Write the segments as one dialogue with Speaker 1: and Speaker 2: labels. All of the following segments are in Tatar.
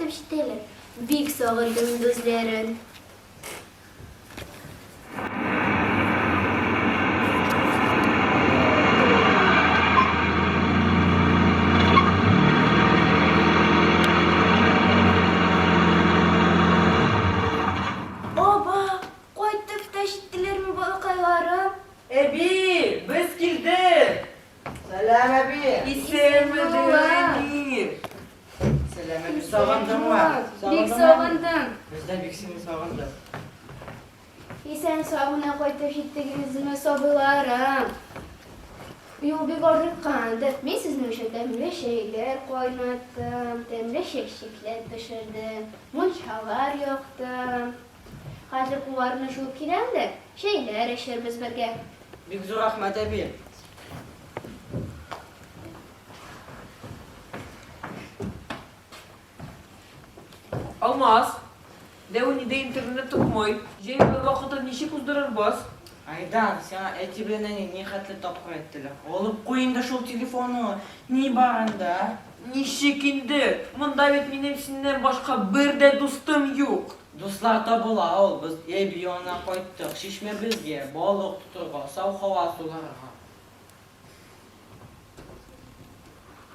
Speaker 1: кайтып җитәләр. Бик сагындым инде үзләрен. Оба, кайтып та җиттеләрме балакайларым?
Speaker 2: Әби, без килдек!
Speaker 3: Сәлам, әби!
Speaker 2: Исәнме, әни!
Speaker 3: Сәлам, әби, сагындыңмы?
Speaker 1: Бик сагындым.
Speaker 3: Без дә бик сине сагындык.
Speaker 1: Исән-сау гына кайтып җиттегезме, сабыйларым? Юл бик арыккандыр. Мин сезнең өчен тәмле чәйләр кайнаттым, тәмле чәкчәкләр пешердем, мунчалар яктым. Хәзер кулларны җуып киләм дә, чәйләр эчәрбез бергә.
Speaker 3: Бик зур рәхмәт, әби.
Speaker 2: Алмаз, дәү әнидә интернет тотмый. Җәй буе вакытын ничек уздырырбыз?
Speaker 3: Айдар, сиңа әти белән әни нихәтле тапкыр әйттеләр. Алып куй инде шул телефоныңны. Ни бар анда?
Speaker 2: Ничек инде? Монда бит минем синнән башка бер дә дустым юк.
Speaker 3: Дуслар табыла ул. Без әби янына кайттык. Чишмәбезгә, балык тотырга, сау һава суларга.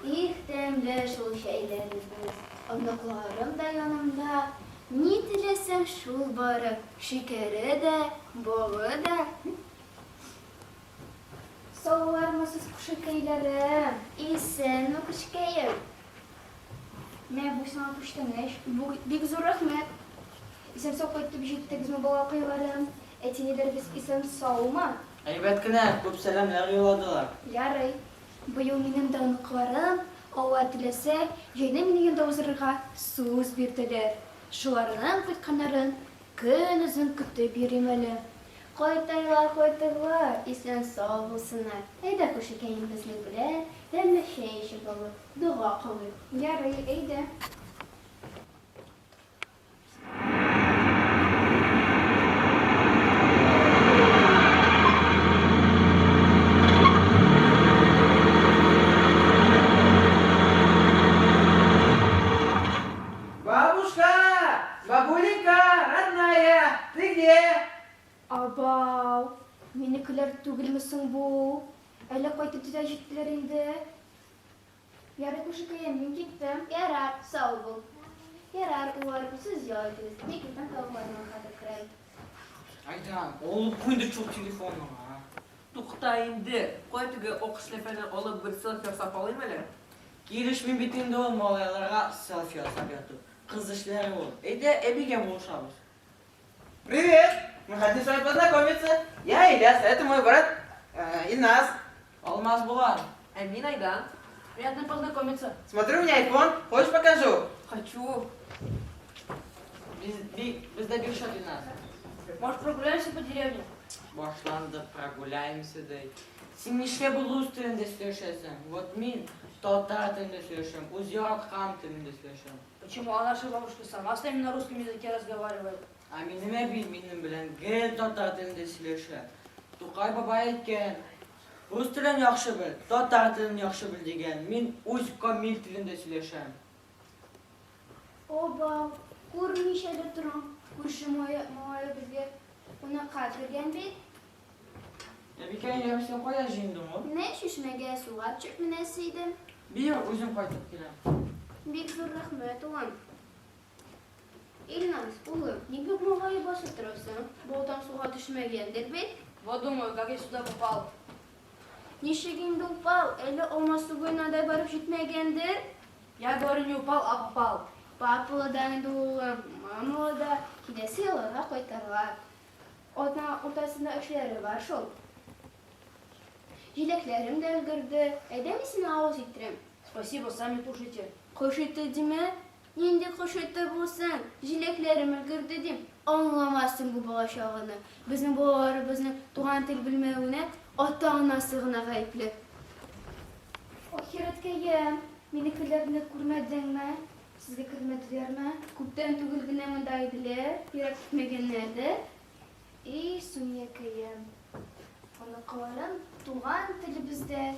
Speaker 1: Их, тәмле шул чәйләребез! Оныкларым да янымда. Ни теләсәң, шул бары, шикәре дә, балы да. Саулармысыз, күршекәйләрем? Исәнме, күршекәем? Мә, бу сиңа күчтәнәч. Бу бик зур рәхмәт. Исән-сау кайтып җиттегезме, балакайларым? Әти-әниләрегез исән-саумы?
Speaker 3: Әйбәт кенә, күп сәламнәр юлладылар.
Speaker 1: Ярый. Быел минем дә оныкларым, Алла теләсә, җәйне минем янда уздырырга сүз бирделәр. Шуларның кайтканнарын көнозын көтеп йөрим әле. Кайтырлар, кайтырлар, исән-сау булсыннар. Әйдә, күршекәем, безнең белән тәмле чәй эчеп алыйк, дога кылыйк. Ярый, әйдә.
Speaker 2: Бабушка! Бабуленька, родная, ты где?
Speaker 1: Абау, минекеләр түгелме соң бу? Әллә кайтып та җиттеләр инде? Ярый, күршекәем, мин киттем. Ярар, сау бул. Ярар, улларым, сез ял итегез. Мин китәм, тавыкларны ашатып керәм.
Speaker 3: Айдан, алып куй инде шул телефоныңа.
Speaker 2: Тукта инде, кая теге ак эшләпәне алып бер селфи ясап алыйм әле.
Speaker 3: Килешми бит инде ул малайларга селфи ясап яту. Кыз эшләре ул. Әйдә, әбигә булышабыз.
Speaker 4: Привет! Мы хотим с вами познакомиться. Я Ильяс, а это мой брат Ильназ.
Speaker 3: Алмаз булам.
Speaker 2: Ә мин Айдан.
Speaker 5: Приятно познакомиться.
Speaker 4: Смотри, у меня iPhone. Хочешь, покажу?
Speaker 2: Хочу.
Speaker 3: Без, би, без дә бик шат, Илназ.
Speaker 5: Может, прогуляемся по деревне?
Speaker 3: Башланды, прогуляемся ди. Син нишләп рус телендә сөйләшәсең? Вот мин татар телендә сөйләшәм, үз яраткан телемдә сөйләшәм.
Speaker 5: Почему? А наша бабушка сама с нами на русском языке разговаривает.
Speaker 3: Ә минем әби минем белән гел татар телендә сөйләшә. Тукай бабай әйткән, рус телен яхшы бел, татар телен яхшы бел дигән. Мин үз камил телемдә сөйләшәм.
Speaker 1: Оба, күрмичә дә торам, күрше малае безгә кунакка кергән бит.
Speaker 3: Әбикәй, син кая җыендың ул?
Speaker 1: Менә чишмәгә суга төшеп менәсе идем.
Speaker 3: Бир, үзем кайтып киләм.
Speaker 1: Бик зур рәхмәт, улым. Илназ, улым, ник бик моңаеп басып торасың? Балтаң суга төшмәгәндер бит?
Speaker 5: Вот думаю, как я сюда попал.
Speaker 1: Ничек инде упал? Әле алма су буена да барып җитмәгәндер?
Speaker 5: Я говорю, не упал, а попал.
Speaker 1: Папалы да инде улым, мамалы да киләсе елларга кайтарлар. Атна уртасында эшләре бар шул. Җиләкләрем дә өлгерде. Әйдә мин сине авыз иттерәм.
Speaker 5: Спасибо, сами кушайте.
Speaker 1: Кош ите димә? Нинди кош ите булсын? Җиләкләрем өлгерде дим. Аңламассың бу балачагыны. Безнең балаларыбызның туган тел белмәвенә ата-анасы гына гаепле. Ахирәткәем, минекеләрне күрмәдеңме? Сезгә кермәделәрме? Күптән түгел генә монда иделәр, ерак китмәгәннәрдер. И, Суниякәем, оныкларым туган телебездә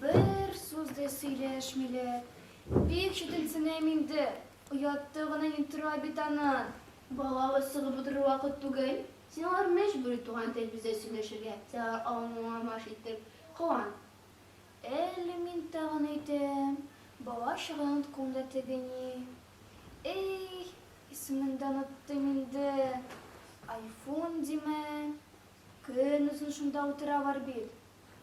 Speaker 1: бер сүз дә сөйләшмиләр. Бик читенсенәм инде. Ояты гына ни тора бит аның.
Speaker 6: Балабыз чыгып утырыр вакыт түгел. Син алар мәҗбүри туган телебездә сөйләшергә, син алар аңламаш итеп кылан.
Speaker 1: Әле мин тагын әйтәм, бала чагын оныткан да теге ни. Эй, исемен дә оныттым инде. Айфон диме? Көнозын шунда утыралар бит.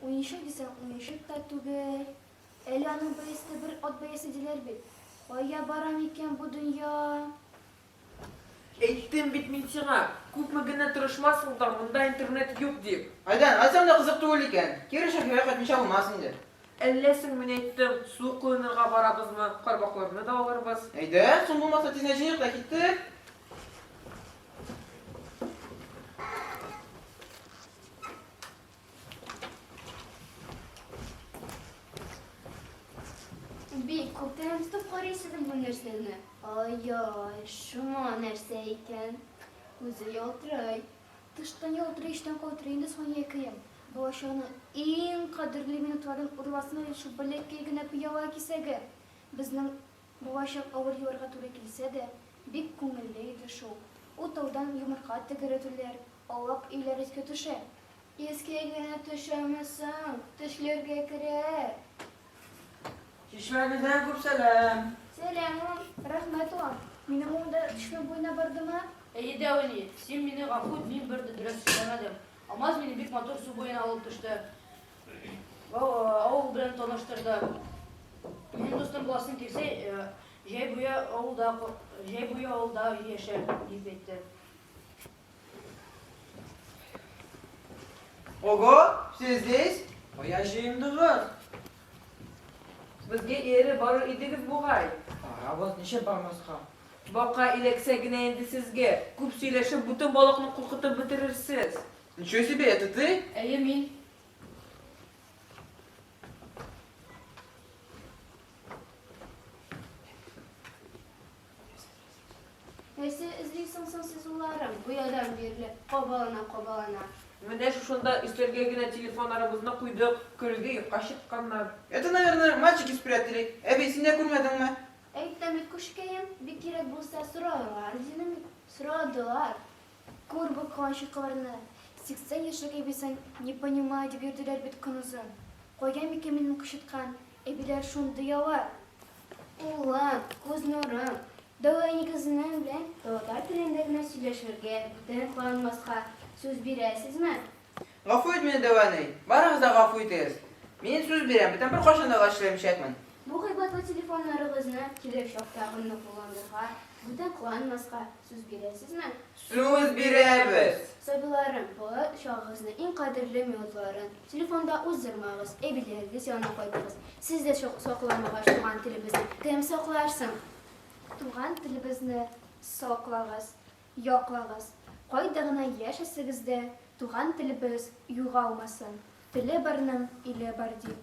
Speaker 1: Уенчык дисәң, уенчык та түгел. Әле аның бәясе дә бер ат бәясе диләр бит. Кая бара микән бу дөнья?
Speaker 2: Әйттем бит мин сиңа, күпме генә тырышмасаң да, монда интернет юк дип.
Speaker 4: Айдан, айтсам да кызык түгел икән. Кире шәһәргә кайтмыйча булмас инде.
Speaker 2: Әллә соң мин әйттем, су коенырга барабызмы, кармакларны да алырбыз.
Speaker 4: Әйдә, соң булмаса тиздән җыйыйк та киттек.
Speaker 6: Бик күптән тотып карыйсы идем бу нәрсәне. Ай-яй, шома нәрсә икән. Үзе ялтырый.
Speaker 1: Тыштан ялтырый, эчтән калтырый инде Саниякәем. Балачагының иң кадерле минутларын урласын әле шул бәләкәй генә пыяла кисәге. Безнең балачак авыр елларга туры килсә дә, бик күңелле иде шул. Ул таудан йомырка тәгәрәтүләр, аулак өйләр искә төшә.
Speaker 6: Искә генә төшәме соң, төшләргә керә.
Speaker 3: Чишмәгездән күп сәлам.
Speaker 1: Сәлам, улым. Рәхмәт, улым. Минем улым да чишмә буена бардымы?
Speaker 5: Әйе, дәү әни, син мине гафу ит, мин бер дә дөрес сөйләмәдем. Алмаз мине бик матур су буена алып төште. Авыл белән таныштырды. Минем дустым буласың килсә, җәй буе авылда, җәй буе авылда яшә, дип әйтте.
Speaker 4: Ого, все здесь?
Speaker 3: Кая җыендыгыз?
Speaker 2: Безгә ияреп барыр идегез бугай.
Speaker 3: Барабыз, ничек бармаска?
Speaker 2: Бака эләксә генә инде сезгә. Күп сөйләшеп, бөтен балыкны куркытып бетерерсез.
Speaker 4: Ничего себе, это ты?
Speaker 5: Әйе, мин.
Speaker 6: Нәрсә эзлисең соң сез, улларым? Буядан бирле кабалана-кабалана.
Speaker 2: Менә шушында өстәлгә генә телефоннарыбызны куйдык, көлгә юкка чыкканнар.
Speaker 4: Это, наверное, мальчики спрятали. Әби, син дә күрмәдеңме?
Speaker 6: Әйттем бит, күшкәем, бик кирәк булса сорарлар дидем бит. Сорадылар.
Speaker 1: Күр бу кыланчыкларны. 80 яшьлек әбисен не понимаю дип йөрделәр бит көнозын. Кая микән минем кычыткан? Әбиләр шундый алар.
Speaker 6: Улым, күз нурым, дәү әнигезнең белән татар телендә генә сөйләшергә, бүтән кыланмаска сүз бирәсезме?
Speaker 4: Гафу ит мине, дәү әни. Барыгыз да гафу итегез. Мин сүз бирәм, бүтән беркайчан да алай эшләмәячәкмен.
Speaker 6: Бу кыйбатлы телефоннарыгызны килер чакта гына кулланырга, бүтән кыланмаска сүз бирәсезме?
Speaker 4: Сүз бирәбез.
Speaker 6: Сабыйларым, бала чагыгызның иң кадерле минутларын телефонда уздырмагыз, әбиләрегез янына кайтыгыз. Сез дә сакламагач туган телебезне кем саклар соң?
Speaker 1: Туган телебезне саклагыз, яклагыз. Кайда гына яшәсәгез дә, туган телебез югалмасын. Теле барның иле бар дип.